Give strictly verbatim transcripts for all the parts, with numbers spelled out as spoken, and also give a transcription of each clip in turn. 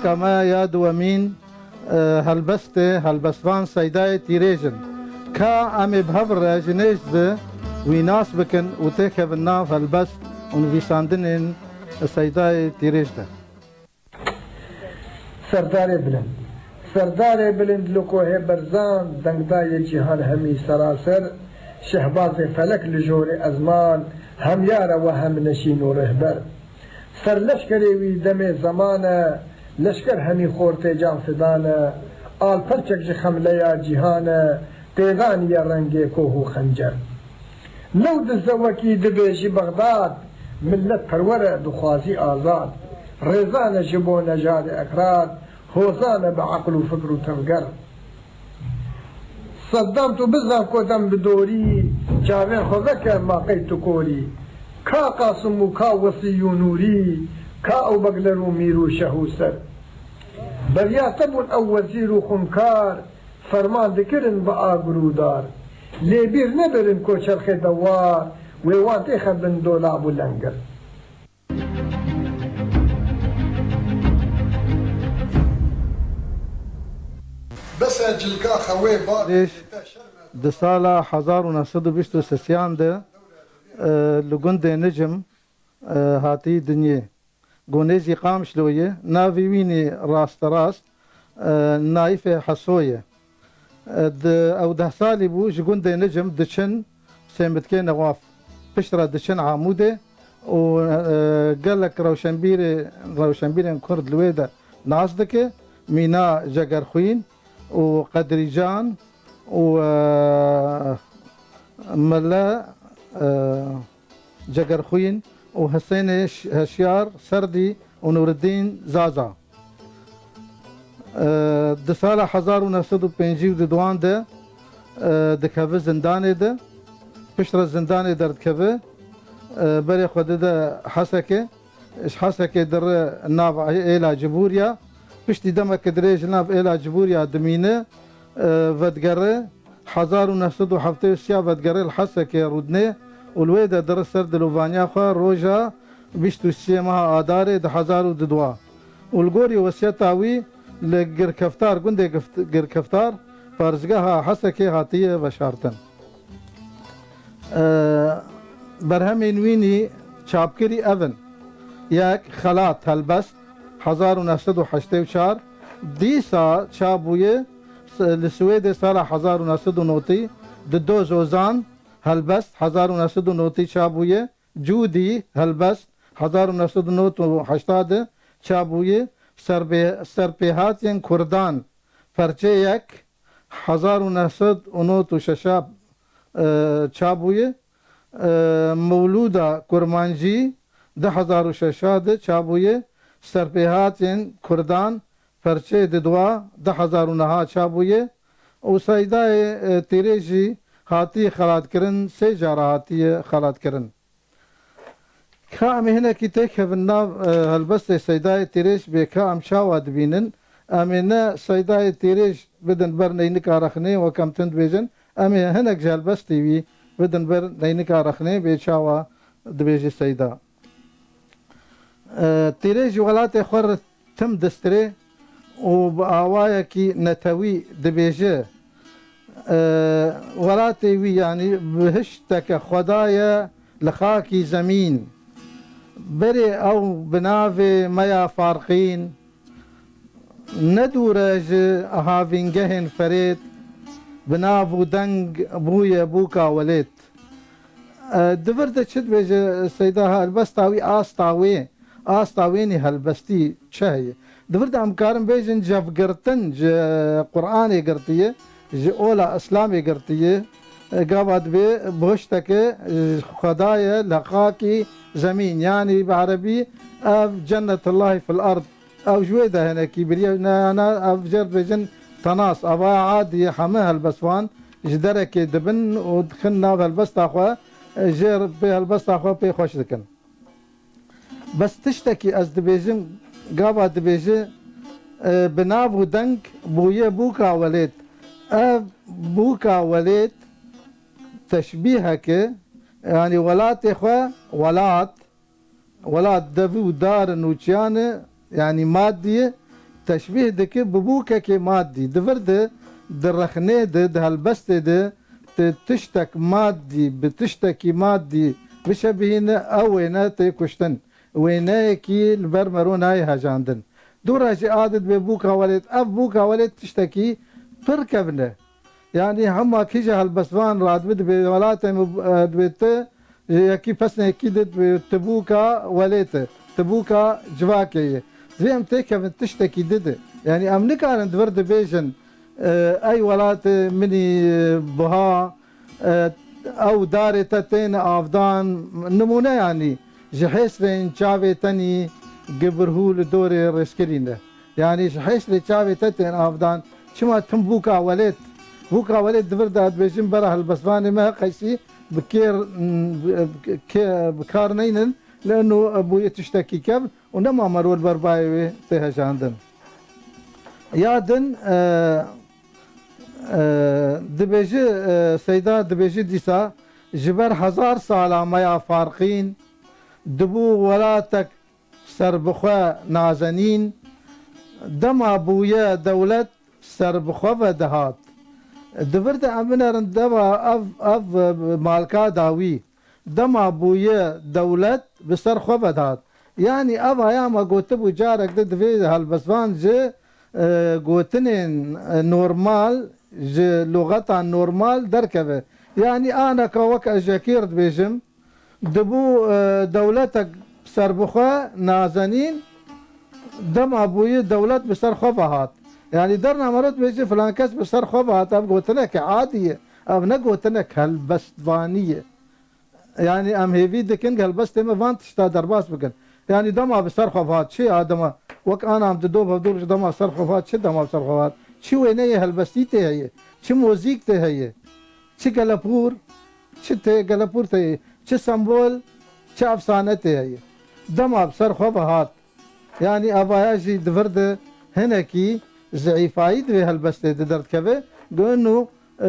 Kama ya duwemîn, e, helbestê helbestvan Seydayê Tîrêj in. Ka em ê bi hev re ji nêz de wî nas bikin û têkevin nav helbest û nivîsandinên Seydayê Tîrêj de. Serdarê bilind. Serdarê bilind li kohê berzan, dengdayê cîhan hemî seraser, şehbazê felek li jorê ezman, hemyar e we hemnişîn û rêhber. Serleşkerê wî demê zeman e, leşker hemî xortê can fidan e, alperçek ji xemleya cîhan e, têdaniye rengê koh û xencer. Lew di zewekî dibêjî Bexdad, millet perwer e, dixwazî azad. Rêzan e ji bo nejadê Ekrad, hozan e bi eql û fikr û tevger. Seddam, tu bizan ku dem bi dorî, çavên xwe veke, ma qey tu korî. Ka Qasim û ka Wesî û Nûrî, ka Ewbegler û Mîr û Şeh û Ser. Beriya te bûn ew wezîr û xunkar, ferman dikirin bi agir û dar. Lê bîr nebirin ku çerxê dewar, wê wan têxe bin dolab û lengir. Bes e cilka xewê bar. Pêş di sala hezar û neh sed û bîst û sisiyan de, e, li gundê Nicim, e, hatî dinyê. Ku nêzî Qamişlo ye, navê wî nî rasterast, e, Naîfê Heso ye. E, di, ew deh salî bû, ji gundê Nicim diçin Sêmitkê Newaf. Piştre diçin Amûdê û, e, gelek rewşenbîrê-, rewşenbîrên Kurd li wê de nas dike. Mîna Cegerxwîn û Qedrîcan û, e, Mele, e, Cegerxwîn û Hisênê Ş-, Heşyar Serdî û Nûriddîn Zaza. E, di sala hezar û neh sed û pêncî û duan de, e, dikeve zindanê de. Piştre zindanê derdikeve, e, berê xwe dide Hesekê. Ji Hesekê dire nav Êla Cibûriya. Piştî demeke dirêj li nav Êla Cibûriya dimîne, e, vedigere. Hezar û neh sed û heftê û sê ya vedigere li Hesekê rûdinê û li wê de dire ser dilovaniya xwe roja bîst û sê meha Adarê di hezar û dudwa. Û li gorî wesiyeta wî li Girkeftar, gundê Gift-, Girkeftar, parizgeha Hesekê hatiye veşartin. E, berhemên wî nî çapkirî ev in. Yek, Xelat, helbest, hezar û neh sed û heştê û çar, dîsa çap bûye, s-, li Swêdê sala hezar û neh sed û notî, Dido Zozan, helbest, hezar û neh sed û notî çap bûye, Cûdî, helbest, hezar û neh sed û nod û heşta de çap bûye, Serpê-, Serpêhatiyên Kurdan, perçeyek, hezar û neh sed û nod û şeş a, e, çap bûye. E, Mewlûda Kurmancî du hezar û şeş a de çap bûye. Serpêhatiyên Kurdan, perçeyê didwa, du hezar û neh a çap bûye. Û Seydayê, e, Tîrêj jî hatiye xelatkirin, sê cara hatiye xelatkirin. Ka em ê hinekî têkevin nav, e, helbestê Seydayê Tîrêj bê ka em çawa dibînin. Em ê ne Seydayê Tîrêj bidin ber neynika rexnê, wek em tund dibêjin. Em ê hinek ji helbestê wî bidin ber neynika rexnê, bê çawa dibêje Seyda. E, Tîrêj ji welatê xwe re tim distirê û bi awayekî netewî dibêje, e, welatê wî, yanî bihişteke Xweda ye li xakî zemîn. Berê ew bi navê me ya Farqîn, ne dûr e ji havîngehên Ferêt, bi nav û deng bûye bûka welêt. E, di vir de çi dibêje Seyda, helbesta wî, asta wê, asta wê nî helbestî çi heye? Di vir de em karin bêjin cevgirtin ji Quranê girtiye, ji ola Îslamê girtiye. E, gava dibê bihişteke, e, Xweda ye li xakî zemîn, yanî bi erebî ev cennetullahî fil erd. Ew ji wê de hinekî biriye, ne, ne, ev jê re dibêjin tenas. Ava adî heme helbestvan ji derekê dibin û dixin nav helbesta xwe, jê re pê helbesta xwe pê xweş dikin. Bes tiştekî ez dibêjim, gava dibêje, e, bi nav û deng bûye bûka welêt. Ev bûka welêt teşbîheke, yanî welatê xwe welat, welat dev û dar in û çiyan e, yanî madî ye, teşbîh dike bi bûkekê madî. Di vir de, di rexnê de, di helbestê de, tu tiştek madî bi tiştekî madî bişebihîne, ew wêne tê kuştin. Wêneyekî li ber mero nayê hejandin. Dû re jî a di dibê bûka welêt. Ev bûka welêt tiştekî pir kevn e. Yanî hema kîja helbestvan radibe dibê welatê min, e, dibê ti, yekî pesnekî di dibê ti bûka welêt e, ti bûka civakê ye. Divê em têkevin tiştekî di de. Yanî em nikarin di vir dibêjin, e, ey welatê min î, e, buha, e, ew darê te tên avdan, nimûne yanî ji hêsrên çavê tenî gibirhû li dorê rêzkirî ne. Yanî ji hêsrê çavê te tên avdan, çima tim bûka welêt, bûka welêt di vir de dibêjin bera helbestvanê me heqeysî bi kêr, kê-, bi kar neynin, leno bûye tiştekî kevn û nema mero li ber bayê wê tê hejandin. Ya din, e, e, dibêji, e, Seyda dibêji dîsa, ji ber hezar sala me ya farqîn, dibû welatek serbixwe nazenîn, dema bûye dewlet serbixwe ve dihat. Di vir de em binerin dema ev, ev malka dawî, dema bûye dewlet bi ser xwe ve dihat. Yanî ev aya me gotibû carek de divê helbestvan ji, e, gotinên, e, normal, ji luxeta normal derkeve. Yanî aneka wek ez ji kêr dibêjim, dibû, e, dewletek serbixwe nazenîn, dema bûyî dewlet bi ser xwe ve hat. Yanî derna mero dibêje filan kes bi ser xwe ve hat, ev gotineke adî ye. Ev ne gotinek helbestvanî ye. Yanî em hêvî dikin helbestê me van tişta derbas bikin. Yanî dema bi ser xwe ve hat, çi ya dema? Wek ana em dido bevdûr ji dema ser xwe ve hat, çi dema bi ser xwe ve hat? Çi wêneyê helbestî tê heye? Çi muzîk tê heye? Çi gelepûr, çi tê gelepûr tê, çi sembol, çi efsane tê heye. Dema bi ser xwe ve hat. Yanî evaya jî di vir de hinekî zeîfayî di vê helbestê de derdikeve. Gon û, e,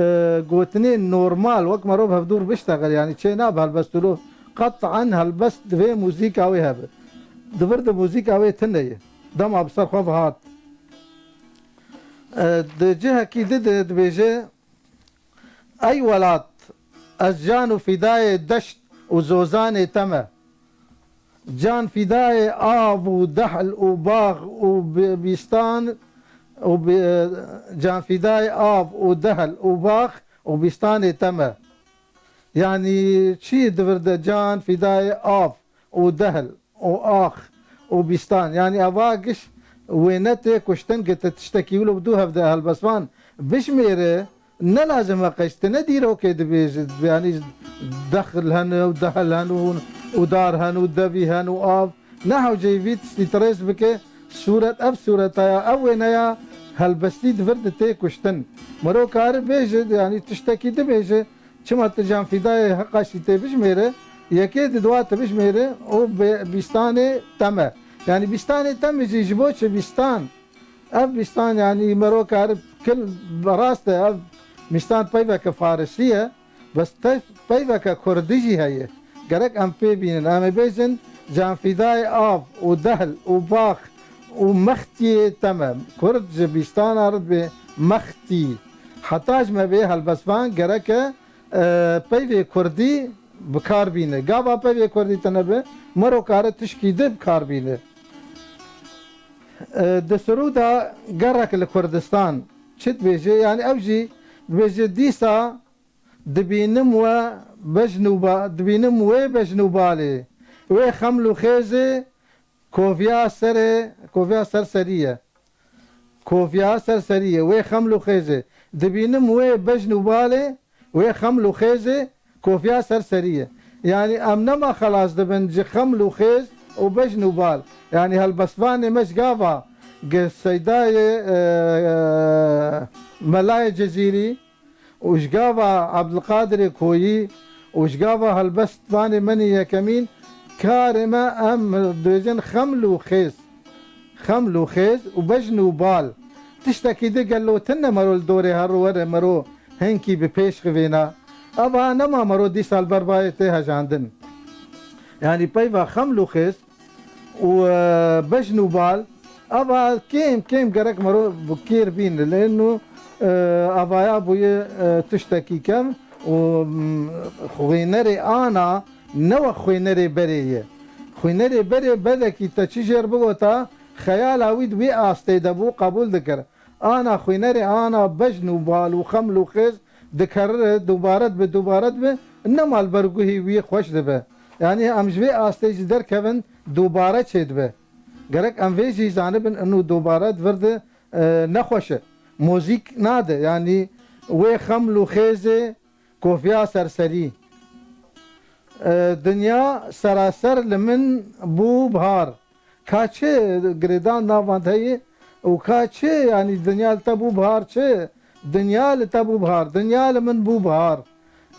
gotinê normal, wek merov hevdûr biştexil, yanî çê nabe helbest û lo. Qet'en helbest divê muzîka wê hebe. Di vir de muzîka wê tune ye. Dema bi ser xwe ve hat. E, di cihekî di de dibêje, Ey welat, ez can û fîdayê deşt û zozanê te me. Can fîdayê av û dehl û bax û bi-, bîstan û bi-, can fîdayê av û dehl û bax û bîstanê te me. Yanî çi di vir de can fîdayê av û dehl û ax û bîstan. Yanî eva giş wêne tê kuştin, gi ti tiştekî wilo bi dû hevde helbestvan bijmêre, ne lazim e qeştine dîrokê dibêje, yanî dexil hene û dehel hene û, û dar hene û devî hene û av. Ne hewceyî vî tiştî tirêz bike, sûret, ev sûreta ya, ev wêneya helbestî di vir de tê kuştin. Mero kare bêje, yanî tiştekî dibêje, Çima tu can fîdayê heqaşî tê bijmêre, yekê di dua tu bijmêre û bi-, bîstanê teme. Yanî bîstanê teme jî ji bo çi bîstan? Ev bîstan yanî mero kare kil rast e, ev bîstan peyveke farisî ye, bes te-, peyveke kurdî jî heye. Gerek em pê bînin. Em ê bêjin can fîdayê av û dehl û bax û mextiyê teme. Kurd ji bîstana re dibê mextî. Heta ji me bê helbestvan gereke e, peyvê kurdî bi kar bîne. Gava peyvê kurdî tune be, mero kare tişkî di bi kar bîne. E, di sirûda gerek li Kurdistan çi dibêje? Yanî ew jî dibêje, dîsa dibînim we bejn û ba-, dibînim wê bejn û balê, wê xeml û xêzê, Koviya serê, koviya ser serî ye. Koviya ser serî ye. Wê xeml û xêzê. Dibînim wê bejn û balê, wê xeml û xêzê, koviya ser serî ye. Yanî em nema xelas dibin ji xeml û xêz û bejn û bal. Yanî helbestvanê me ji gava gi Seydayê, e, e, Melayê Cezîrî, û ji gava Ebdilqadirê Koyî û ji gava helbestvanê me nî yekemîn, karê me em dibêjin xeml û xêz. Xeml û xêz û bejn û bal. Tiştekî di gelo tune mero li dorê her were mero hinkî bi pêş xivêna. Eva nema mero dîsa li ber bayê tê hejandin. Yanî peyva xeml û xêz û, e, bejn û bal, Ava kêm kêm gerek mero bi kêr bîne. Lê nû, e, avaya bûye, e, tiştekî kevn û, m, xwînerê ana, ne wek xwînerê berê ye. Xwînerê berê bedekî te çi jêr bigota, xeyala wî di wî astê de bû, qebûl dikir. Ana xwînerê ana bejn û bal û xeml û xêz dikerire, dubare dibe, dubare dibe, nema li ber guhî wî xweş dibe. Yanî em ji vê astê jî derkevin, dubare çêdibe. Gerek em vê jî zanibin, inu dubare di vir de, e, nexweş e. Muzîk nade, yanî wê xeml û xêzê kofiya ser serî. E, dinya seraser li min bû bihar. Ka çi girêdan navand heye û ka çi, yanî dinya li te bû bihar çi? Dinya li te bû bihar, dinya li min bû bihar.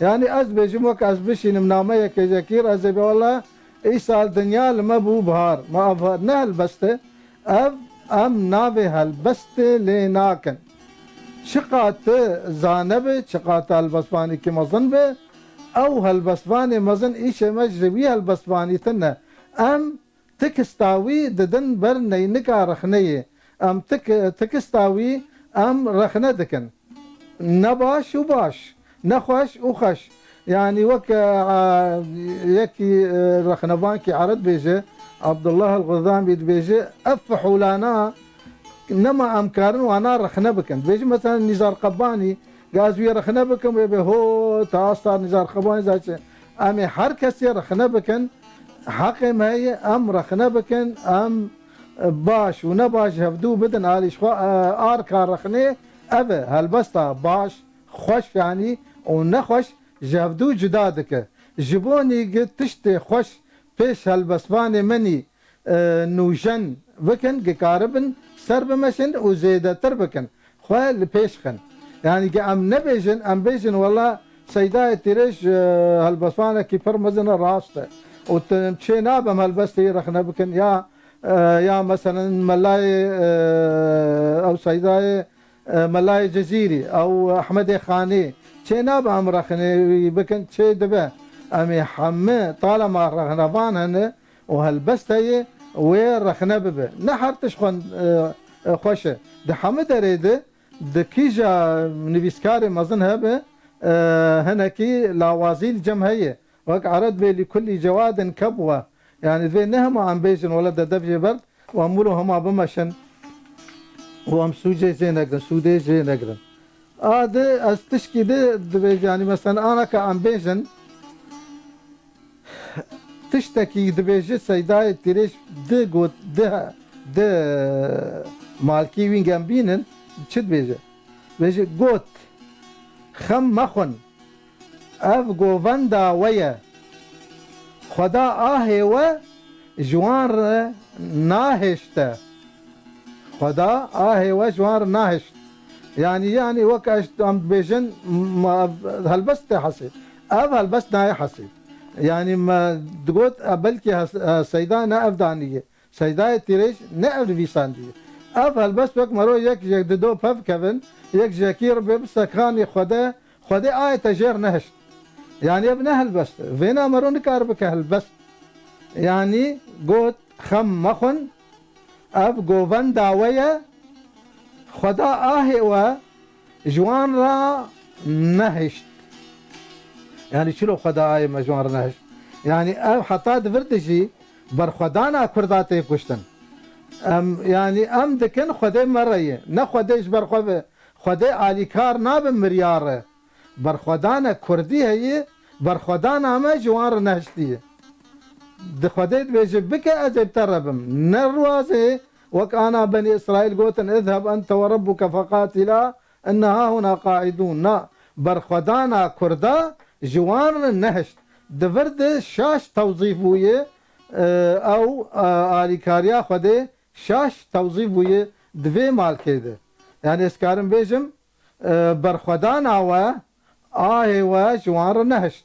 Yanî ez dibêjim, wek ez bişînim nameyekê jekîr, ez ê bê wela îsal dinya li me bû bihar. Ma ev ne helbest e, ev em navê helbestê lê nakin. Çiqa tu zane be, çiqa tu helbestvanekî mezin be, ew helbestvanê mezin îşê me ji wî helbestvanî tune. Em tikista wî didin ber neynika rexneyê. Em tik-, tikista wî em rexne dikin. Ne baş û baş, ne xweş û xweş. Yanî wek, e, yekî, e, rexnevankî ere dibêje, Abdullah el-Xuzamî dibêje, ev fihûlana nema em karin wana rexne bikin. Dibêje mesela Nîzar Qebanî, ga ez wî rexne bikim, wê bê ho, ta asta Nîzar Qebanî zaçe. Em ê her kesê rexne bikin, heqê me heye em rexne bikin, em, e, baş û ne baş ji hevdû bidin alî. Ji xwe, e, arka rexnê ev e, helbesta baş, xweş yanî û nexweş ji hevdû cuda dike. Ji bo nî gi tiştê xweş pêş helbestvanê me nî, e, nûjen bikin, gi karibin ser bimeşin û zêdetir bikin, xwe li pêş xin. Yanî gi em nebêjin, em bêjin wela Seydayê Tîrêj, e, helbestvanekî pir mezin e, rast e. Û tu çê nabe em helbestê wî rexne bikin ya, e, ya meselen Melayê, e, ew Seydayê, e, Melayê Cezîrî, ew Ehmedê Xanî, çê nabe em rexnê wî bikin, çê dibe. Em ê hemî talema rexnevan hene û helbest heye, wê rexne bibe. Ne her tişt xwe, e, e, xweş e. Di hemî derê de, di kîja nivîskarê mezin hebe, e, hinekî lawazî li cem heye. Wek ere dibê lî kulî cewadin kebwe. Yanî divê ne hema em bêjin wele de dev jê berd û em wilo hema bimeşin û em sûcê jê negirin, sûdê jê negirin. A di ez tişkî di dibêje, yanî mesela anaka em bêjin, tiştekî dibêje Seydayê Tîrêj di got, di, di malkî wî gem bînin, çi dibêje? Dibêje, got, xem mexwin. Ev govenda we ye. Xweda ahê we ji wan re nahêşte. Xweda ahê we ji wan re nahêşt. Yanî, yanî wek ez, em dibêjin, ma ev helbest tê hesê. Ev helbest nayê hesê. Yanî me digot, e, belkî hes-, e, Seyda ne ev daniye. Seydayê Tîrêj ne ev nivîsandiye. Ev helbest wek mero yek ji yek dido pev kevin, yek ji yekî re bê bi sekanê Xwedê, Xwedê ayê te jêr nehişt. Yanî ev ne helbest e. Vêna mero nikare bike helbest. Yanî got, xem mexwin, ev govenda we ye, Xweda ahê we ji wan re nehişt. Yanî çilo Xweda ayê me ji wan re nehişt? Yanî ev heta di vir de jî berxwedana Kurda tê kuştin. Em, yanî em dikin Xwedê me re ye. Ne Xwedê ji ber xwe ve, Xwedê alîkar nabe miryar re. Berxwedana Kurdî heye, berxwedana me ji wan re nehiştiye. Di Xwedê dibêje, bike ez ê bi te re bim. Ne ruazê, wek ana Benî Îsraîl gotin, "Izheb ente ve Rabbuke feqatila, inna hahuna qaidûn." Na, berxwedana Kurda ji wan re nehişt. Di vir de şaş tewzîf bûye, e, ew, e, alîkariya Xwedê şaş tewzîf bûye di vê malkê de. Yanî ez karim bêjim, e, berxwedana we, ahê we ji wan re nehişt.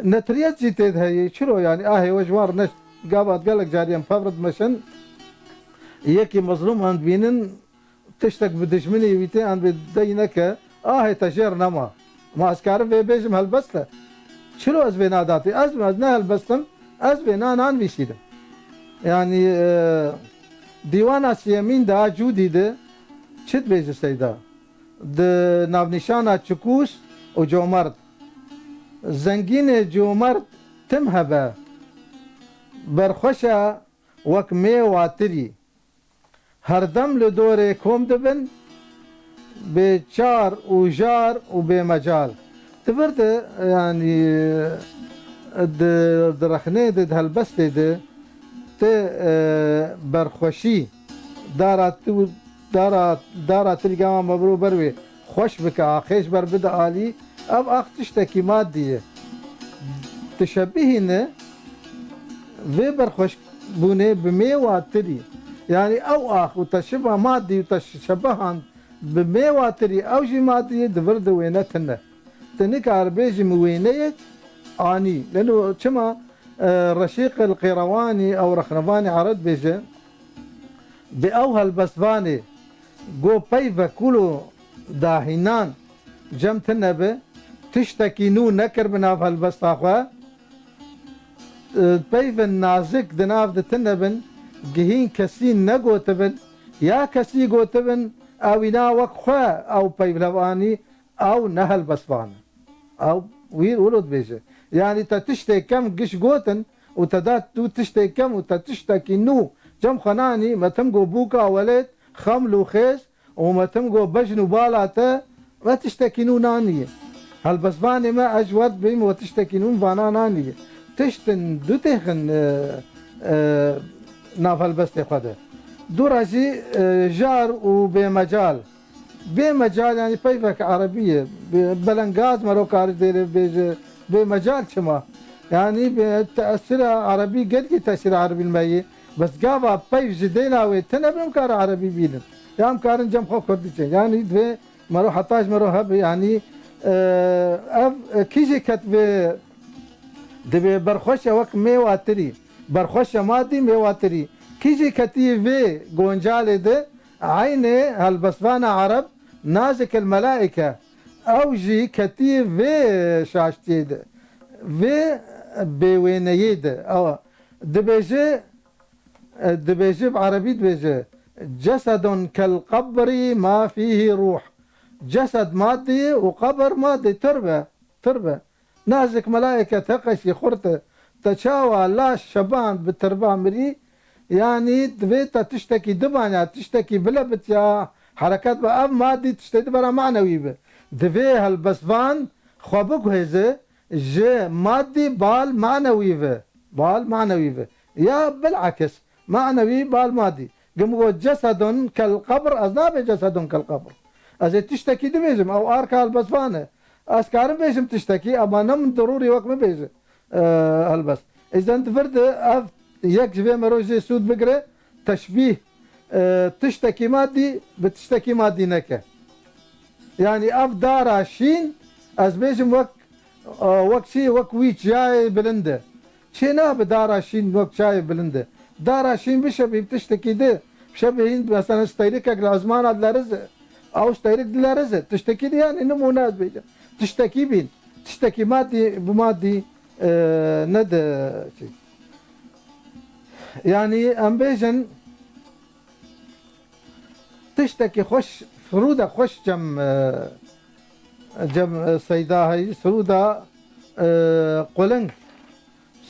Netriyet jî tê de heye. Çiro, yanî ahê we ji wan re nehişt? Gava gelek carî em pev re dimeşin, yekî mezlûm em dibînin, tiştek bi dijminê wî tê, em bê dey neke, ahê te jêr nema. Ma ez karim vê bêjim helbest e? Çiro ez vê nadatê? Ez, ez ne helbest im, ez vê na nanivîsînim. Yanî, e, dîwana siyemîn de a Cûdî de çi dibêje Seyda? Di navnîşana çikûs û comerd. Zengînê comerd tim hebe. Berxweşa wek mêwatirî. Herdem li dorê kom dibin, bê çar û jar û bê mecal. Di vir de, yanî, di, di rexnê de, di helbestê de, ti, e, berxweşî, dara tu, dara, dara tirî gava me biro ber wê xweş bike, axê ji ber bide alî, ev ax tiştekî madî ye. Dişebihîne vê berxweşbûnê bi mêwa tirî. Yanî ew ax û teşiba madî û teşebihand bi mêwa tirî ew jî madî ye, di vir de wêne tune. Tu nikare bêjî min wêneyek anî. Leno çima, e, Reşîq el Qeyrewanî ew rexnevanê Ereb dibêje, bi ew helbestvanê go peyve kûl û dahînan cem tune bi, tiştekî nû nekir bi nav helbesta xwe, e, peyvên nazik di nav de tune bin, gihîn kesî negotibin, ya kesî gotibin, ewîna wek xwe ew peyv lev anî, ew ne helbestvan e. Ew wî wilo dibêje. Yanî te tiştê kem giş gotin û te da tu tiştê kem û te tiştekî nû cem xwe nanî, me tim go bûka welêt, xeml û xêz, û me tim go bejn û bala te, me tiştekî nû nanî. Helbestvanê me, ez ji we dibêm we tiştekî nû vana nanî. Tiştin du têxin, e, e, nav helbestê xwe de. Dû re jî, e, jar û bêmecal. Bêmecal, yanî peyvek erebî ye. Be-, belengaz mero karî dêrê bêje. Bêmecal çima? Yanî be-, tesîra erebî, gelkî tesîra erebî li me yê. Bes gava peyv ji dêla wê tune bi em kare erebî bînin. Ya em karin cem xwe kurdî çin. Yanî divê mero heta ji mero hebe, yanî, e, ev, e, kî jî ket vê dibê berxweşe wek mêwatirî. Berxweşe madî mêwatirî. Kî jî ketî vê goncalê de eynê helbestvana Ereb Nazik el Melaike. Ew jî ketî vê şaştiyê de. Vê bêwêneyê de. Ew dibêje, e, dibêje, bi erebî dibêje, "Cesedun kel qebrî ma fîhî ruh." Cesed madî û qebir madî, tirbe, tirbe. Nazik melaike te qeşî xurt e. Te çawa laş şeban bi tirba mirî? Yanî divê te tiştekî dibanya, tiştekî bile bitiya, hereket be, ev madî tiştê di bera manewî bi. Divê helbestvan xwe biguhêze, ji madî bal manewî ve. Bal manewî ve. Ya bilakis, manewî bal madî. Gim got cesedun kel qebr, ez nabê cesedun kel qebr. Ez ê tiştekî dibêjim, ew arka helbestvan e. Ez karim bêjim tiştekî, ama ne min dirûrî wek min bêje, e, helbest. Îzen di vir de ev yek ji vê mero jê sûd bigire, teşbîh, e, tiştekî madî bi tiştekî madî neke. Yanî ev dara şîn, ez bêjim wek, e, wek çi, wek wî çiyayê bilind e. Çê nabe dara şîn wek çiyayê bilind e. Dara şîn bişebî bi tiştekî di, bişebî hîn, mesela steyrikek li ezmana dilerize. Ew steyrik dilerize. Tiştekî di, yanî nimûne ez bêjim. Tiştekî bîn. Tiştekî madî, bi madî, e, ne de çi. Yanî em bêjin, tiştekî xweş, sirûda xweş cem, e, cem, e, Seyda heyî, sirûda, e, quling.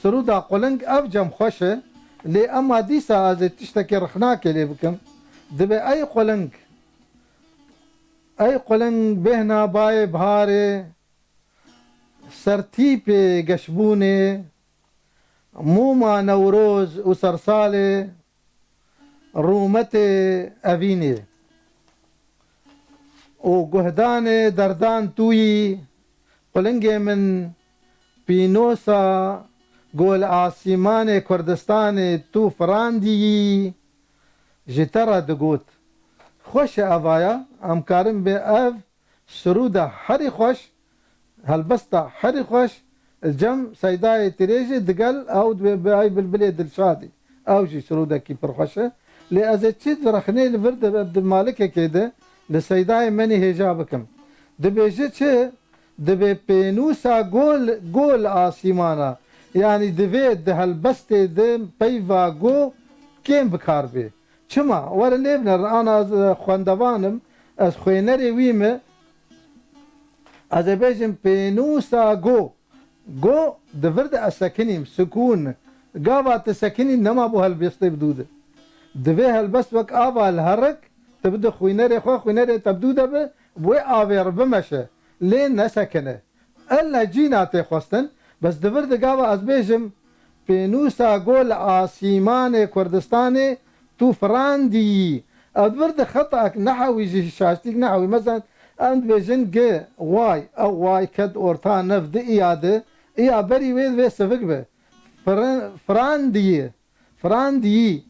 Sirûda quling ev cem xweş e. Lê ema dîsa ez ê tiştekî rixnakê lê bikim. Dibê ey quling, ey quling bêhna bayê biharê, sertîpê geşbûnê, mûma Newroz û sersalê, rûmetê evînê û guhdanê derdan tu yî, qulingê min pînosa, go li asîmanê Kurdistanê tu firandiyî, ji te re digot. Xweş e evaya, em karin bê ev sirûda herî xweş, helbesta herî xweş, cem Seydayê Tirêjê digel ew dibê bi ay bilbilê Dilşadî. Ew jî sirûdekî pir xweş e. Lê ez ê çi di rexnê li vir de, di malikekê de li Seydayê Menî hêja bikim. Dibêje çi? Dibê pênûsa gol, gol asîmana. Yanî divê di helbestê de peyva go kêm bi kar bê. Çima? Werin lê binerin, ana ez, e, xwendevan im, ez xwênerê wî me, ez ê bêjim pênûsa go. Go, di vir de ez sekinîm, sikûn. Gava tu sekinî nema bo helbestê bi dû de. Divê helbest wek ava li herik, tu bide xwînerê xwe, xwînerê te bi dû de be, wê avê re bimeşe. Lê nesekine. Ella cîna tê xwestin, bes di vir de gava ez bêjim, pênûsa go li asîmanê Kurdistanê tu firandî yî. Ev di vir de xetak nehewî jî, şaştîk nehewî. Mesela, em dibêjin gi, way, ew way ket orta nev di iya de, iya berî wê divê sivik be. Fir-, firandî yî. Firandî yî.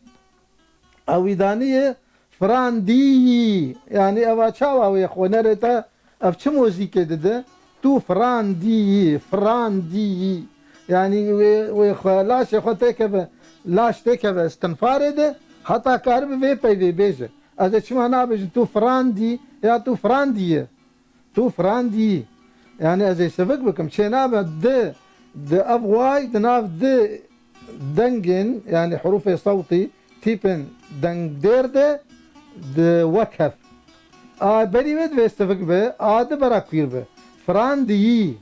Ew wî danî ye, firandî yî. Yanî eva çawa wê xwenerê te, ev çi mozîkê dide? Tu firandî yî, firandî yî. Yanî wê, wê xwe, laşê xwe têkeve, laş têkeve istinfarê de, heta karibe vê peyvê bêje. Ez ê çima nabêjim tu firandî ya tu firandî ye? Tu firandî. Yanî ez ê sivik bikim. Çê nabe di, di ev way di nav di dengên, yanî hurufê sewtî, tîpên dengdêr de di wek hev. A berî wê divê sivik be, a di bera kwîr be. Firandî.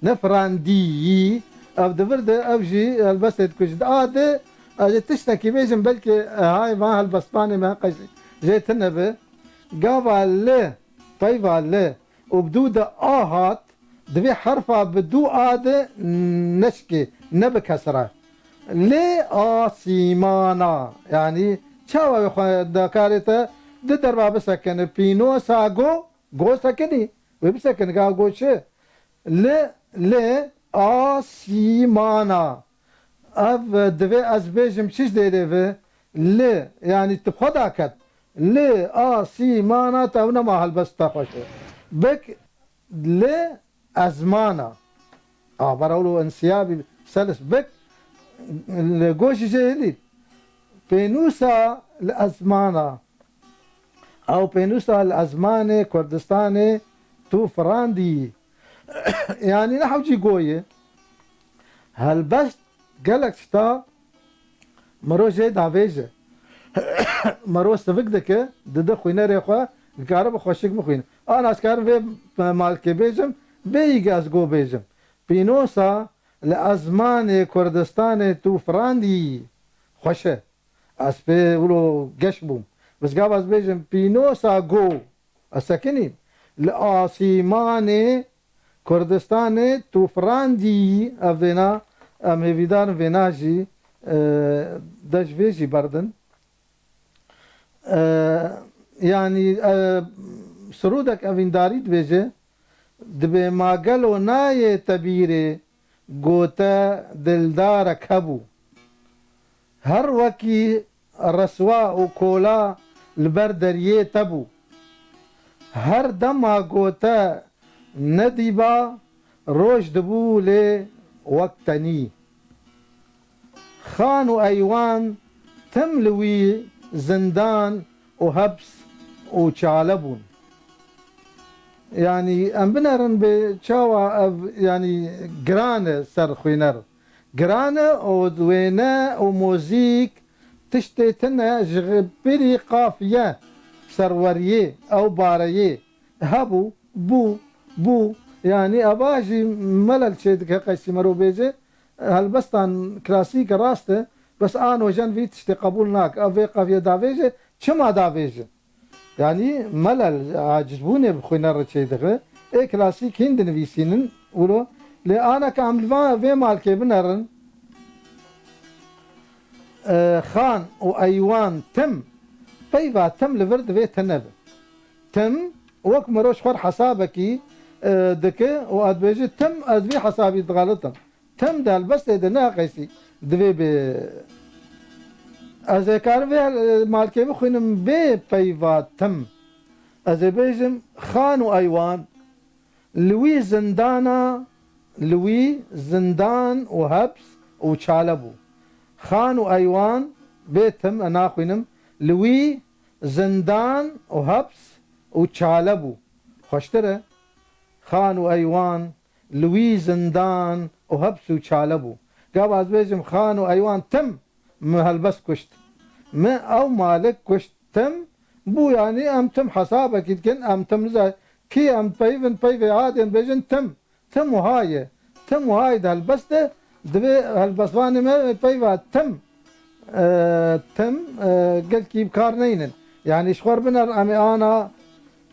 Ne firandî. Ev di vir de ev jî helbestê dikujin. A di, ez ê tiştekî bêjim, belkî, e, hay van helbestvanê me qeş jê tune be. Gava li, peyva li û bi dû de a hat, divê herfa bi dû a de neşkê, ne bi kesra. Lê asîmana, yanî çawa wê xwendekarê te di derva bisekine, pînosa go, go sekinî, wê bisekine, ga go çi? Li, lê asîmana. Ev divê ez bêjim çi ji dêrê ve? Li, yanî tu xwe daket. Li asîmana te ew nema helbesta xweş e. Bik li ezmana. A, bara wilo insiyabî selis bik li goşî jê hilî. Pênûsa li ezmana. Ew pênûsa li ezmanê Kurdistanê tu firandî. Yanî ne hewcî goyê. Helbest gelek tişta miro jê davêje. Miro sivik dike, dide xwînerê xwe, dikare bi xweşik bixwîne. Ana ez karim vê malkê bêjim, bêyî ez go bêjim. Pînosa li ezmanê Kurdistanê tu firandî. Xweş e. Ez pê wilo geş bûm. Bes gava ez bêjim pînosa go, ez sekinîm. Li asîmanê Kurdistanê tu firandî, ev vêna, em hêvîdar in vêna jî, e, de ji vê jî berdin. E, yanî, e, sirûdek evîndarî dibêje, dibê ma gelo nayê te bîrê, gote dildarek hebû. Her wekî reswa û kola li ber deriyê te bû. Her dema gote nedîba, roj dibû lê wek tenî. Xan û eywan tim li wî zindan û heps û çale bûn. Yanî em binerin bê çawa ev, yanî giran e ser xwîner. Giran e û wêne û muzîk tiştê tune ji birî qafiye serweriyê ew bareyê hebû, bû, bû. Yanî eva jî melel çêdike qeysî mero bêje. Helbestan klasîk rast e, bes a nojen vî tiştê qebûl nake. Ev vê qafiye davêje, çima davêje? Yanî melel acizbûnê bi xwîner re çêdixe. Ê klasîk hîn dinivîsînin wilo. Lê aneke em li va vê malkê binerin, e, xan û eywan tim, peyva tim li vir divê tune be. Tim, wek miro ji xwe re hesabekî, e, dike û ez dibêje tim, ez vî hesabî dixelitim. Tim di helbestê de ne qeysî divê bê. Ez ê karim vê hel-, malkê bixwînim bê peyva tim. Ez ê bêjim xan û eywan li wî zindana, li wî zindan û heps û çale bû. Xan û eywan bê tim, e, naxwînim, li wî zindan û heps û çale bû. Xweştir e. Xan û eywan li wî zindan û heps û çale bû. Gava ez bêjim xan û eywan tim mi helbest kuşt. Mi ew malik kuşt tim bû, yanî em tim hesabekî dikin, em tim niza kî em peyvin peyvê adên bêjin tim. Tim wiha ye. Tim wiha ye di helbest de, divê helbestvanê me peyva tim, e, tim, e, gelkî bi kar neynin. Yanî ji xwe re biner em ê ana,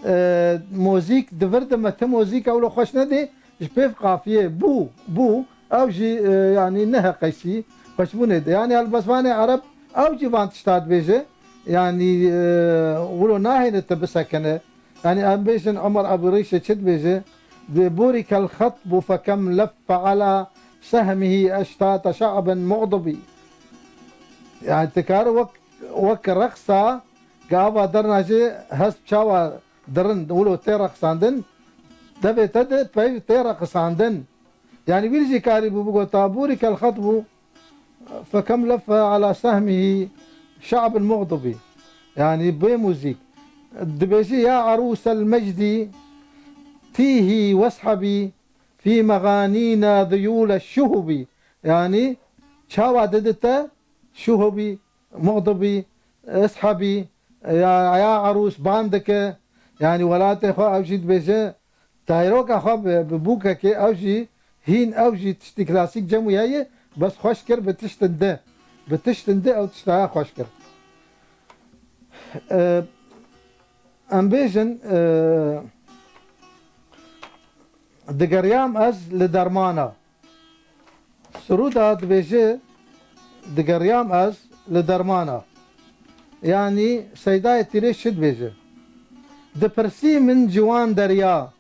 e, mozîk di vir de me tim mozîk ewlo xweş nedê, ji pêv qafiyê bû, bû, ew jî, e, yanî ne heqeysî xweşbûnê de. Yanî helbestvanê ereb ew jî van tişta dibêje, yanî, e, wilo nahêne te bisekine. Yanî em bêjin Omer Ebû Rîşê çi dibêje? Dibê, "Bûrikel xetbu fekem leffe ala sehmihî eştate şe'bin muxdibî." Yanî dikare wek, wek reqsa gava derna jê hesp çawa dirin, wilo tê reqsandin, devê te de peyv tê reqisandin. Yanî wî jî karî bû bigota, "Bûrikel xetbu fekem leffe ala sehmihî şe'bin muxdibî." Yanî bê muzîk. Dibêjî, "Ya erûsel mecdî, tîhî weshebî, fî meganîna diyûle şuhubî." Yanî çawa didite şuhubî, muxdibî, eshebî, ya, ya erûs ban dike. Yanî welatê xwe ew jî dibêje, Tayroka xwe bi, bi bûkekê ew jî hîn, ew jî tiştî klasîk cem wî heye, bes xweş kir bi tiştin di. Bi tiştin di ew tiştaya xweş kir. E, em bêjin, e, digeriyam ez li dermana. Sirûda dibêje, digeriyam ez li dermana. Yanî Seydayê Tîrêj çi dibêje? Dipirsî min ciwan derya,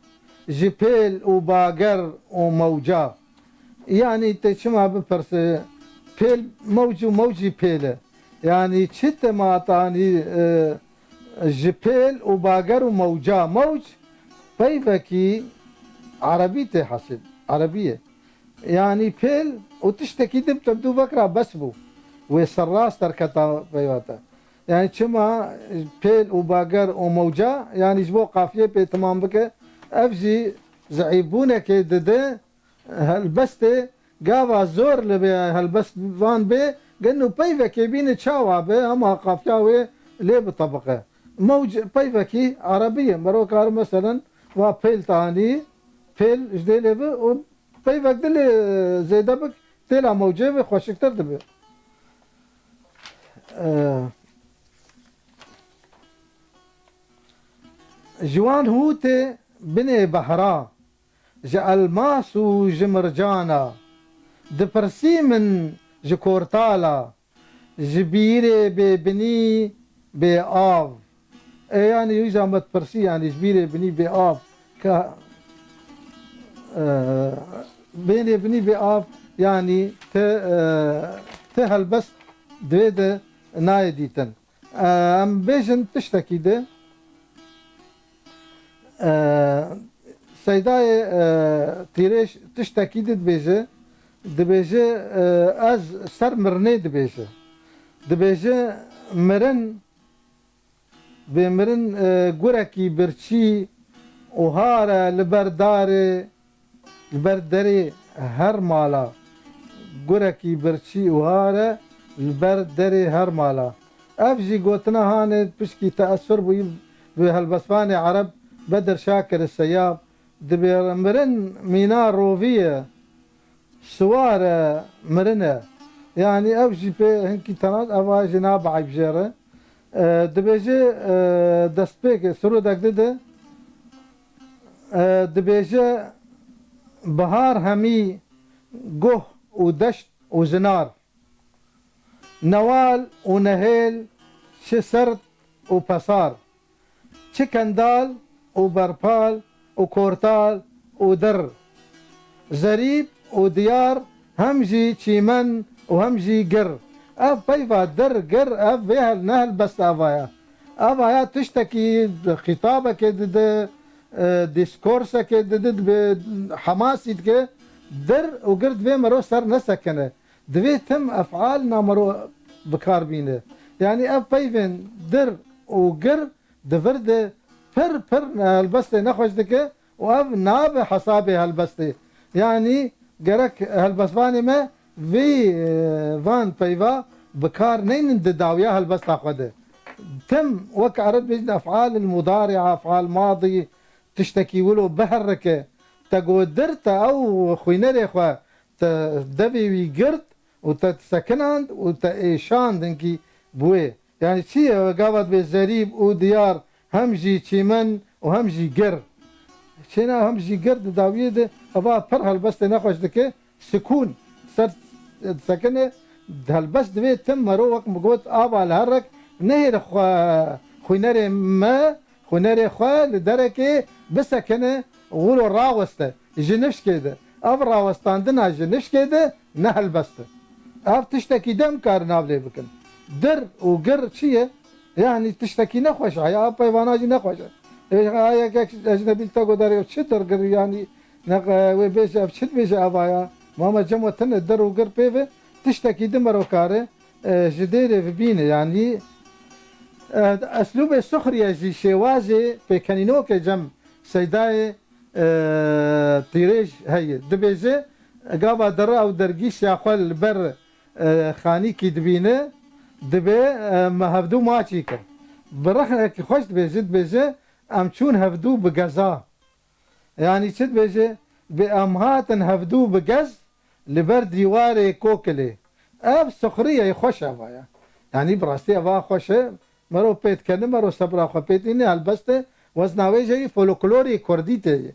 ji pêl û bager û mewca. Yanî te çima bipirse, pêl mewc û mewc jî pêl e. Yanî çi te ma tanî, e, ji pêl û bager û mewca. Mewc peyvekî erebî tê hesîb, erebî ye. Yanî pêl û tiştekî din te bi dû vekira bes bû. Wê serrast derketa peyva te. Yanî çima pêl û bager û mewca, yanî ji bo qafiyê pê timam bike, ev jî zeîfbûnekê dide helbestê, gava zor li bê helbestvan bê, geno peyvekê bîne çawa be, hema qafiya wê lê bitebiqe. Mewc peyvekî erebî ye. Mero kar meselen va pêl tanî, pêl ji dê lê ve û peyvek dilê zêde bik, têla mewcê ve xweşiktir dibe. Ee, ji wan hûtê binê behra, ji elmas û ji mircana, dipirsî min ji kortala, ji bîrê bê binî bê av. E, yanî wî zahmet pirsî, yanî ji bîrê binî bê av. Ka, e, bênê binî bê av, yanî ti, e, ti helbest divê de nayê dîtin. E, em bêjin tiştekî de. E, Seydayê, e, Tîrêj tiştekî di dibêje, dibêje, e, ez ser mirinê dibêje. Dibêje, mirin, bê mirin, e, gurekî birçî û har e li ber darê, li ber derê her mala, gurekî birçî û har e li ber derê her mala. Ev jî gotina hanê pişkî teesur bûyî bi helbestvanê ereb Bedir Şakir Seyab, dibê mirin mîna rovî ye, siwar e, mirin e. Yanî ev jî pê hinkî tenaz, eva jî nabe eyb jê re. E, dibêje, e, destpêk, sirûdek dide, e, dibêje, bihar hemî guh û deşt û zinar, newal û nehêl, çi serd û pesar, çi kendal û berpal û kortal û dir, zerîb û diyar, hem jî çîmen û hem jî gir. Ev peyva dir, gir, ev vê hel-, ne helbest ava ya. Ava ya tiştekî xîtabekê dide, e, dîskorsekê dide, dibe hemasî dike, dir û gir divê mero ser nesekine. Divê tim efal namero bi kar bîne. Yanî ev peyvên dir û gir di vir de pir pir helbestê nexweş dike û ev nabe hesabê helbestê. Yanî gerek helbestvanê me vê, e, van peyva bi kar neynin di dawiya helbesta xwe de. Tim wek ereb bêjin ef'al mudari'a, ef'al madî, tiştekî wilo biherike. Te got dir, te ew xwînerê xwe, te devê wî girt û te sekinand û te êşand hinkî bi wê. Yani çi ye? Gava dibê zerîb û diyar, hem jî çîmen û hem jî gir. Çêna hem jî gir di dawiyê de eva pir helbestê nexweş dike. Sikûn ser disekine, helbest divê tim mero wek min got ava li herek nehêle xwe xwînerê me, xwînerê xwe li derekê bisekine, wilo raweste ji nifşkê de. Ev rawestandina ji nifşkê de ne helbest e. Ev tiştekî din em karin nav lê bikin. Dir û gir çi ye? Yanî tiştekî nexweş e. Ya ev peyvana jî nexweş e. Ê, ha yekek ecnebî li te got, "Erê, çi dir gir?" Yanî ne, wê bêje, ev çi dibêje eva ya? Mama cem we tine dir û gir pê ve tiştekî din mero kare, e, ji dêrê vibîne. Yanî, e, eslûbê suxriye jî şêwazê pêkenînokê cem Seydayê, e, Tîrêj heye. Dibêje, gava dere ew dergîşiya xwe li ber, e, xanîkî dibîne, dibê, e, me hevdû maçî kir. Bi rexnekî xweş dibêje, dibêje, em çûn hevdû bi geza. Yanî çi dibêje? Bi em hatin hevdû bi gez li ber dîwarê kokilê. Ev suxriyeyê xweş eva ya. Yanî bi rastî eva xweş e. Mero pê dikene, mero sebra xwe pê tîne, helbest e. Wezna wê jî folklorê kurdî tê ye.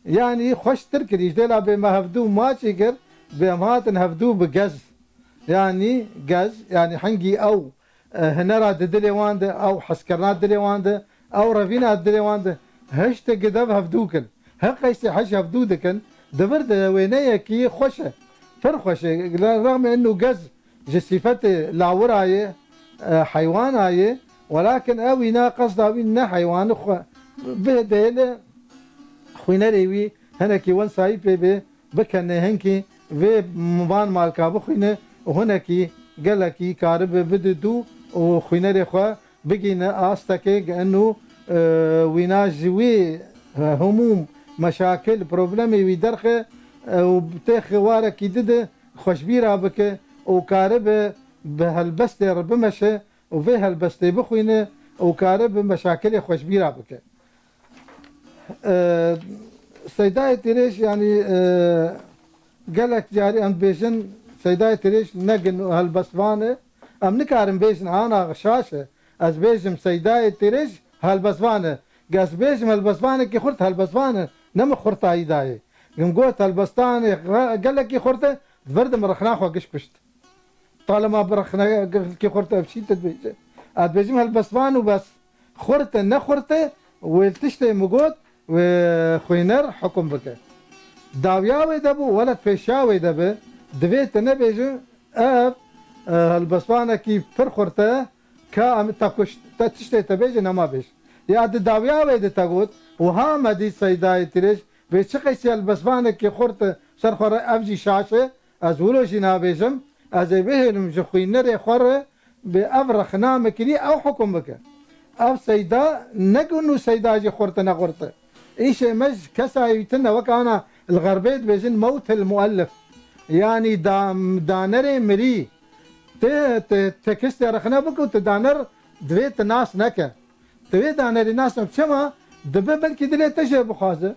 Yanî xweştir kirî, ji dêla bê me hevdû maçî kir, bê em hatin hevdû bi gez. Yanî gez, yanî hingî ew, e, hinera di dilê wan de, ew hezkirina dilê wan de, ew revîna di dilê wan de, hişt gidev hevdû kin. Her qeysê hiş hevdû dikin, di vir de wêneyekî xweş e. Pir xweş e. Li rexmê inu gez ji sîfetê lawira ye, e, heywana ye, welakin ew wîna qesda wî ne heywanî xwe bihêle xwînerê wî hinekî wensayî pê bê, bikene hinkî vê van malka bixwîne û hinekî gelekî karibe bide dû û xwînerê xwe bigîne astekê inu, e, wîna ji wî, e, hemû meşakil, problemê wî derxe, e, û têxe warekî dide xweşbîra bike û karibe bi helbestê re bimeşe û vê helbestê bixwîne û karibe meşakilê xweşbîra bike. E, Seydayê Tîrêj, yanî, e, gelek carî em dibêjin, Seydayê Tîrêj ne gin û helbestvan e. Em nikarin bêjin ana şaş e. Ez bêjim Seydayê Tîrêj helbestvan e. Ez bêjim helbestvanekî xurt helbestvan e. Ne min xurtayî dayê. Gim got helbestanê re-, gelekî xurt e, di vir de min rexna xwe giş pişt. Talema bi rexnekî xurt ev çî te dibêje? Ez dibêjim helbestvan û bes. Xurt e, ne xurt e, wê tiştê min got, wê xwîner hukum bike. Dawiya wê de bû, welat pêşiya wê de be, divê te nebêje, ev, e, helbestvanekî pir xurt e, ka em te kuşt, te tiştê te bêje, nema bêj. Ya di dawiya wê de te got, wiha me dît Seydayê Tîrêj, bê çi qeysî helbestvanekî xurt e, ser xwe re ev jî şaş e, Ez wilo jî nabêjim, ez ê bihêlim ji xwînerê xwe re bi ev rexna min kirî, ew hukum bike. Ev seyda ne gun û seyda jî xurt e, ne xurt e. Îşê me ji kesayî tune wek ana li xerbê dibêjin mewtil muellif. Yanî da-, danerê mirî. Ti, ti, ti kistê rexne bike û ti daner divê ti nas neke. Divê danerî nas neke. Çima? Dibe belkî dilê te jê bixwaze.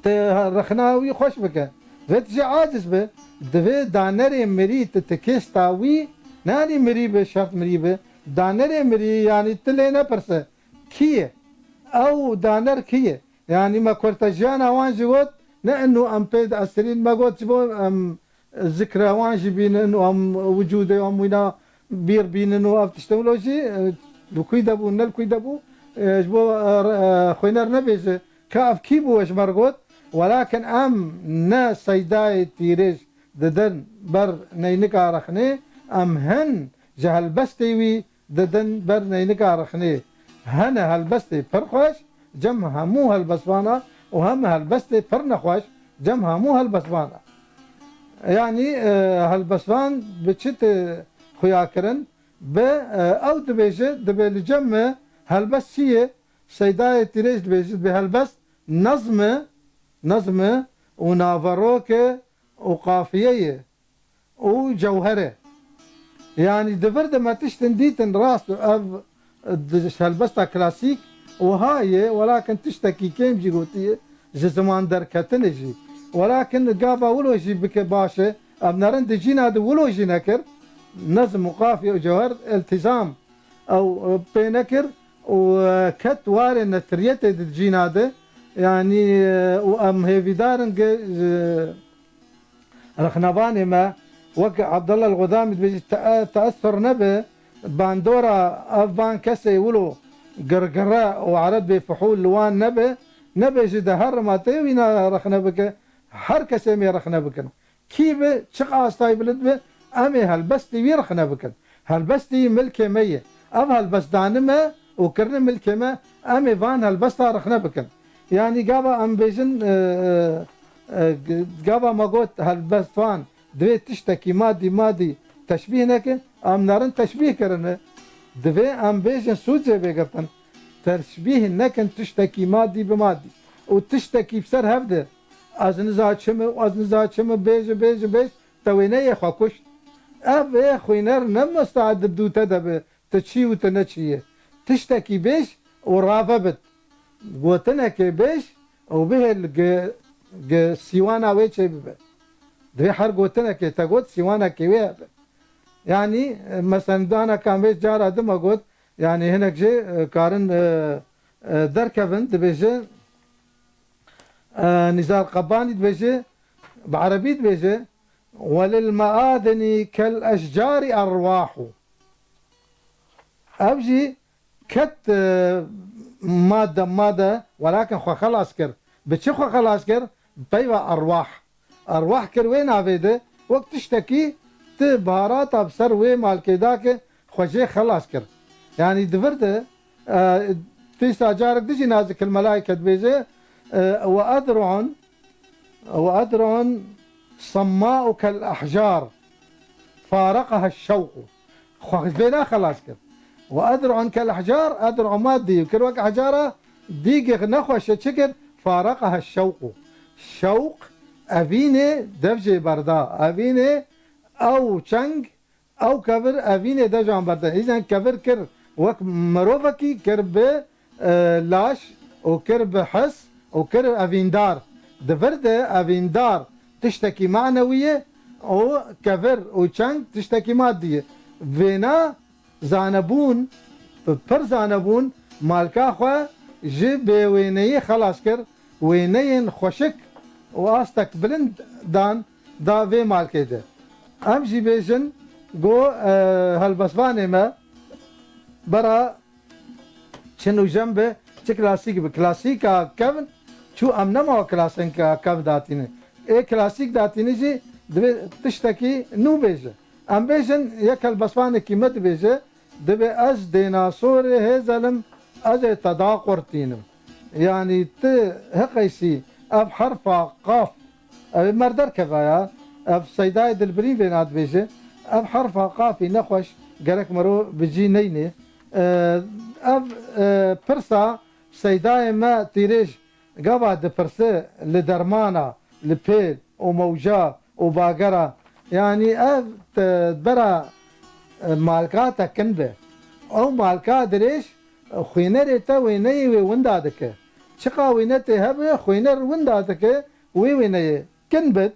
Te rexna wî xweş bike. Vê tu jê aciz be. Divê danerê mirî tu tikêsta wî, ne yanî mirî be, şert mirî be. Danerê mirî yanî tu lê nepirse. Kî ye? Ew daner kî ye? Yanî me kurtejiyana wan jî got, ne inu em pê diesirîn, me got ji bo em zikra wan jî bînin û em wicûdê wan wîna bîr bînin û ev tiştê wilo jî, e, li kûy de bû, ne li kûy de bû, e, ji bo, e, re-, e, xwîner nebêje ka ev kî bû ji me re got, welakin em ne seydayê tîrêj didin ber neynika rexnê, em hin ji helbestê wî didin ber neynika rexnê. Hene helbestê pir xweş, cem hemû helbestvan a û hem helbestê pir nexweş, cem hemû helbestvan a. Yanî, e, helbestvan bi çi tê xuya kirin? Bi, e, ew dibêje, dibê li cem me helbest çi ye? Seydayê Tîrêj dibêje, dibê helbest nezm e, nezm e û naverok e û qafiye ye. û cewher e. Yanî di vir de me tiştin dîtin rast û ev di helbesta klasîk wiha ye, welakin tiştekî kêm jî gotiye, ji ziman derketine jî. Welakin gava wilo jî bike baş e, em nerin di cîna de wilo jî nekir, nezm û qafye û cewher iltizam ew, e, pê nekir û, e, ket warê netiriyetê di cîna de, yanî, e, û em hêvîdar in ge, e, rexnevanê me, wek Abdullah El-Godamî dibêjî, te-, teessur nebe, bandora ev van kesê wilo girgire û ereb bêfihûl li wan nebe, nebêje de her rema tê wîna rexne bike, her kesê em ê rexne bikin. Kî bi, çiqas tay bilind bi, em ê helbestî wî rexne bikin. Helbestî milkê me ye. Ev helbestdani me û kirine milkê me, em ê van helbesta rexne bikin. Yanî gava em bêjin, e, e, e, g-, gava me got helbestvan divê tiştekî madî madî teşbîh neke, em nerin teşbîh kirine. Divê em bêjin sûcê bê girtin. Teşbîh nekin tiştekî madî bi madî. Û tiştekî bi ser hev de. Ez niza çi me, ez niza çi me, bêje, bêje, bêj, te wêneyê xwe kuşt. Ev ê xwîner ne musteed di dûte de be, tu çi û tu ne çi yê. Tiştekî bêj û rave bit. Gotinekê bêj û bihêl gi, gi sîwana wê çê bibe. Divê her gotinekê te got sîwanekê wê hebe. Yanî, e, mesela dana kan vê cara dima got, yanî hinek jê, e, karin, e, e, derkevin, dibêje, e, Nizar Qebanî dibêje, bi erebî dibêje, "Welil meadini kel eşcari erwahu." Ev jî ket, e, made, made, welakin xwe xelas kir. Bi çi xwe xelas kir? Peyva erwah. Erwah kir wê navê de, wek tiştekî ti baharata bi ser wê malkê dake xwe jê xelas kir. Yanî di vir de, e, dîsa carek dijî nazik il melaiket dibêje, e, "Ve edru'un, ve edru'un semma'u kel ahcar, fareqaha şewqu." Xwe vêna xelas kir. "Ve edru'un kel ahcar", edru madî kir wek ahcara, dîgê nexweş e çi kir? "Fareqaha şewqu." Şewq evînê dev jê berda. Evînê ew çeng, ew kevir evînê dejan berde. Îzen kevir kir wek mirovekî kir bi, e, laş û kir bi his û kir evîndar. Di vir de evîndar tiştekî manewî ye û kevir û çeng tiştekî madî ye. Vêna zanebûn, bi pir zanebûn, malka xwe ji bêwêneyî xelas kir, wêneyên xweşik û astek bilind dan da vê malkê de. Em jî bêjin ku, e, helbestvanê me bera çi nûjen bi, çi klasîk bi. Klasîka kevn çû em nema klasîka kevn datînin. Ê klasîk datînin jî divê tiştekî nû bêje. Em bêjin, yek helbestvanekî me dibêje, dibê ez dênasorê hêzelim, ez ê te daqurtînim. Yanî ti hiqeysî ev herfa qaf, ev ê mer derkeva ya, ev Seydayê Dilbirîn vêna dibêje, ev herfa qafî nexweş, gerek mero bi cî neynê. E, ev, e, pirsa Seydayê me Tîrêj gava dipirse li dermana, li pêl û mewca û bagera, yanî ev te bera, e, malka te kin be. Ew malka dirêj, e, xwînerê te wêneyê wê winda dike. Çiqa wêne tê hebe, xwîner winda dike, wê wêneyê kin bit.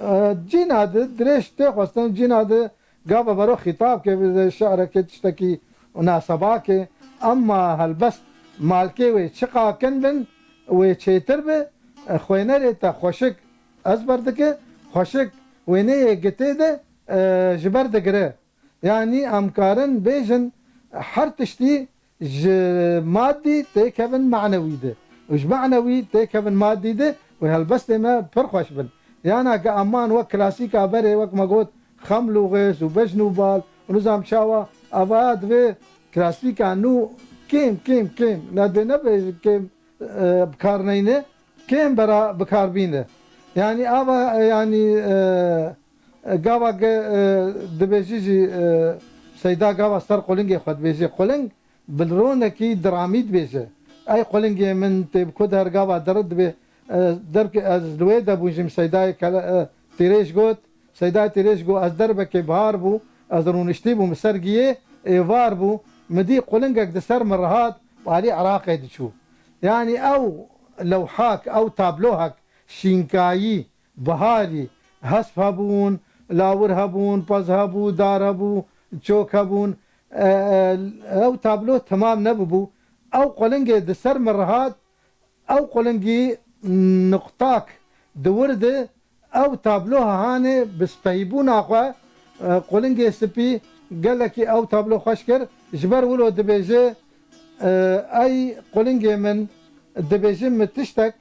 E, cîna di dirêj tê xwestin, cîna di gava bero xîtab ke, bi şi'rekê tiştekî nasebakê, emma helbest malkê wê çiqa kin bin, wê çêtir bi, xwênerê te xweşik ezber dike, xweşik wêneyê gitê de, e, ji ber digire. Yanî em karin bêjin her tiştî ji madî têkevin manewî de. Û ji manewî têkevin madî de û helbestê me pir xweş bin. Yana ke eman wek klasîka berê, wek me got, Xem Lûxês û Bejn û Bal û nizam çawa, ava ya divê klasîka nû kêm, kêm, kêm, ne dê nebe kêm, e, bi kar neyne, kêm bera bi kar bîne. Yanî ava, e, yanî, e, e, gava ke, e, dibêjî jî, e, Seyda gava ser qulingê xwe dibêjê. Quling bi ronekî dramî dibêje. Ey qulingê min tê bi ku der gava dere dibê, e, derke ez li wê de bûjim Seydayê Kele-, e, Tîrêj got, Seydayê Tîrêj got, ez derbekê bihar bû, ez rûniştî bûm, ser giyê êvar bû, min dî qulingek di ser min re hat, bi alî Iraqê diçû. Yanî ew lewhak, ew tablohek şînkayî, biharî, hesp hebûn, lawir hebûn, pez hebû, dar hebû, çok hebûn. E, e, ew tablo temam nebibû. Ew qulingê di ser min re hat, ew qulingî nuqtak di wir de, ew tabloha hanê bi spehîbûna xwe, e, qulingê spî gelekî ew tablo xweş kir. Ji ber wilo dibêje, e, ey qulingê min, dibêje min tiştek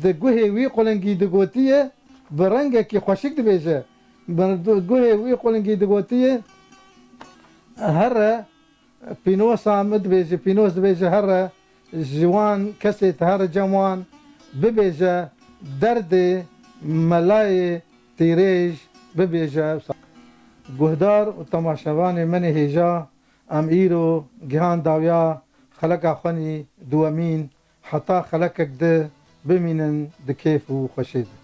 di guhê wî qulingî digotiye, bi rengekî xweşik dibêje. Bi guhê wî qulingî digotiye, here Pînosa min dibêje, Pînos dibêje, here ji wan kesê te here cem wan bibêje, derdê melayê Tîrêj bibêje. Guhdar û temaşevanê menê hêja, em îro gihan dawiya xeleka xwenî duwemîn, heta xelekek di bimînin di kêf û xweşê de.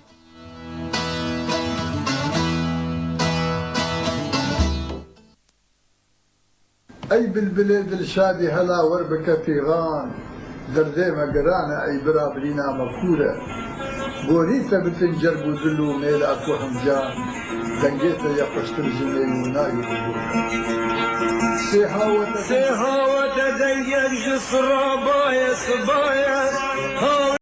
Ey bilbilê dilşadî hela wer bike fîxan, derdê me giran e ey bira birîna me kûr e. Gorî te bitin cerg û dil û mêla ku hemcan, dengê te ye xweştir ji mêyûna û bibûr. Sê hawete Sê hawete dengek ji sirabaye sibaye.